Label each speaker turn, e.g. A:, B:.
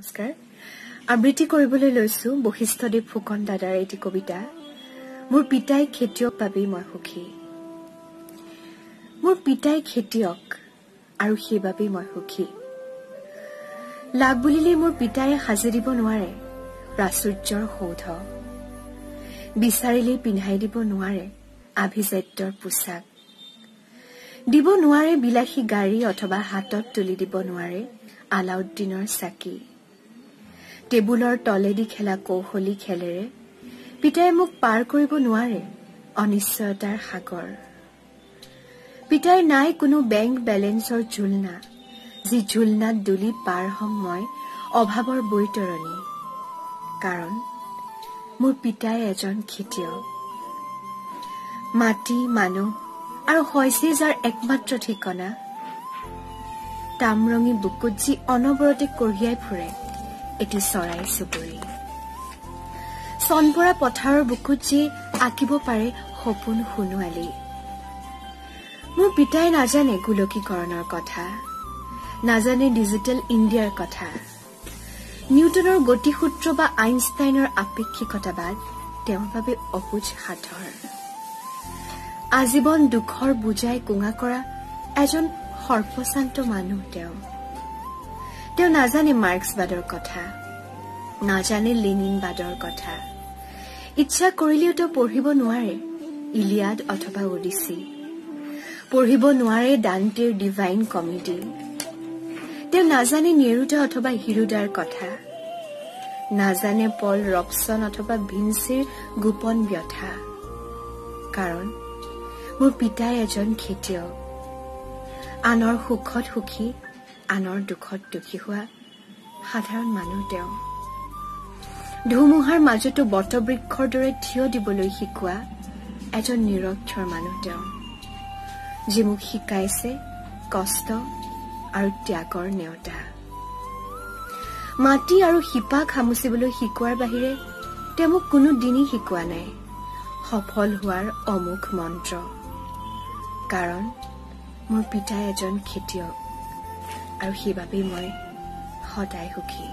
A: নমস্কাৰ। আবৃত্তি কৰিবলৈ লৈছো বশিষ্ঠদেৱ ফুকন দাদাৰ এটি কবিতা, মোৰ পিতাই খেতিয়ক বাবেই মই সুখী। মোৰ পিতাই খেতিয়ক আৰু সেইবাবেই মই সুখী। লাগ বুলিলেই মোৰ পিতাই সাজি দিব নোৱাৰে প্ৰাচুৰ্যৰ সৌধ, বিচাৰিলেই পিন্ধাই দিব নোৱাৰে আভিজাত্যৰ পোছাক, দিব নোৱাৰে বিলাসী গাড়ী অথবা হাতত তুলি দিব নোৱাৰে আলাউদ্দিনৰ চাকি। টেবুলৰ তলেদি খেলা কৌশলী খেলেৰে পিতাই মোক পাৰ কৰিব নোৱাৰে অনিশ্চয়তাৰ সাগৰ। পিতাই নাই কোনো বেংক বেলেঞ্চৰ ঝুলনা, যি ঝুলনাত দুলি পাৰ হ'ম মই অভাৱৰ বৈতৰণি। কাৰণ মোৰ পিতাই এজন খেতিয়ক। মাটি, মানুহ আৰু শইচে যাৰ একমাত্ৰ ঠিকনা, তামৰঙী বুকুত যি অনবৰতে কঢ়িয়াই ফুৰে এটি চৰাই চুবুৰী, চনপৰা পথাৰৰ বুকুত যি আঁকিব পাৰে সপোন সোণোৱালী। মোৰ পিতাই নাজানে গোলকীকৰণৰ কথা, নাজানে ডিজিটেল ইণ্ডিয়াৰ কথা, নিউটনৰ গতিসূত্ৰ বা আইনষ্টাইনৰ আপেক্ষিকতাবাদ তেওঁৰ বাবে অবুজ সাঁথৰ। আজীৱন দুখৰ বুজাই কোঙা কৰা এজন সৰ্পশান্ত মানুহ তেওঁ। তেওঁ নাজানে মাৰ্ক্সবাদৰ কথা, নাজানে লেনিনবাদৰ কথা। ইচ্ছা কৰিলেও তেওঁ পঢ়িব নোৱাৰে ইলিয়াড অথবা অডিচি, পঢ়িব নোৱাৰে দান্তেৰ ডিভাইন কমেডি। তেওঁ নাজানে নেৰুদা অথবা হিৰোদাৰ কথা, নাজানে পল ৰবছন অথবা ভিঞ্চিৰ গোপন ব্যথা। কাৰণ মোৰ পিতাই এজন খেতিয়ক, আনৰ সুখত সুখী, আনৰ দুখত দুখী হোৱা সাধাৰণ মানুহ তেওঁ। ধুমুহাৰ মাজতো বটবৃক্ষৰ দৰে থিয় দিবলৈ শিকোৱা এজন নিৰক্ষৰ মানুহ তেওঁ, যি মোক শিকাইছে কষ্ট আৰু ত্যাগৰ নেওতা। মাটি আৰু শিপা খামুচিবলৈ শিকোৱাৰ বাহিৰে তেওঁ মোক কোনো দিনেই শিকোৱা নাই সফল হোৱাৰ অমুক মন্ত্ৰ। কাৰণ মোৰ পিতাই এজন খেতিয়ক আৰু সেইবাবেই মই সদায় সুখী।